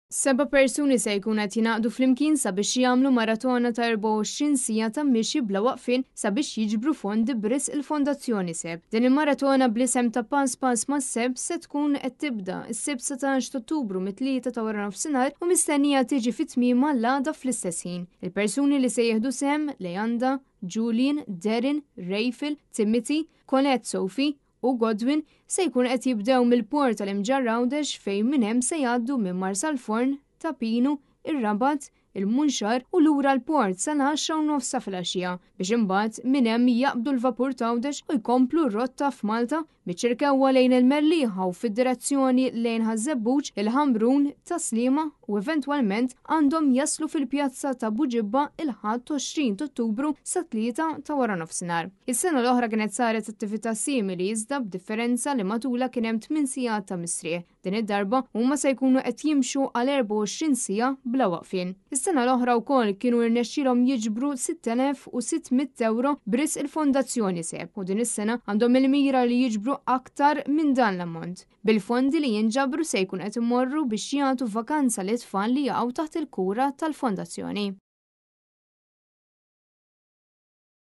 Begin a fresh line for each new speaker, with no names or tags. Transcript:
Seba' persuni se jkunu qed jingħaqdu flimkien sabiex jagħmlu maratona ta' 24 siegħa ta' mixi bla waqfien sabiex jiġbru fondi b'risq il-Fondazzjoni SEB. Din il-maratona bl-isem ta' Pass Pass mas-SEB se tkun qed tibda s-Sibt 19 t'Ottubru mit-Tlieta ta' waranofsinhar u mistennija tiġi fi tmiemha l-għada fl-istess ħin. Il-persuni li se jieħdu sehem, Leanda, Julian, Darren, Rayfil, Timothy, Colette Sophie, u Godwin se jkun qed jibdew mill-port tal-Imġarr Għawdex fejn minn hemm se jgħaddu minn Marsalforn, Ta' Pinu, ir-Rabat, il-Munxar u lura l-port sal-għaxra u nofs ta' filgħaxija biex imbagħad minn hemm jaqbdu l-vapur t'Għawdex u jkomplu r-rotta f'Malta miċ-Ċirkewwa lejn il-Mellieħa u fid-direzzjoni lejn Ħaż-Żebbuġ, il-Ħamrun, Tas-Sliema u eventwalment għandhom jaslu fil-pjazza ta' Buġibba il-Ħadd 20 t'Ottubru sat-tlieta ta' waranofsinhar. Is-sena l-oħra kienet saret attività simili iżda b'differenza li matulha kien hemm tmien sigħat ta' mistrieħ. Din id-darba huma se jkunu qed jimxu għal 24 siegħa bla waqfien. Is-sena l-oħra wkoll kienu irnexxielhom jiġbru 6,600 ewro b'risq il-Fondazzjoni Seb u din is-sena għandhom il-mira li jiġbru aktar minn dan l-ammont. Bil-fondi li jinġabru se jkun qed imorru biex jagħtu vakanza lit-tfal li jaqgħu taħt il-kura tal-fondazzjoni.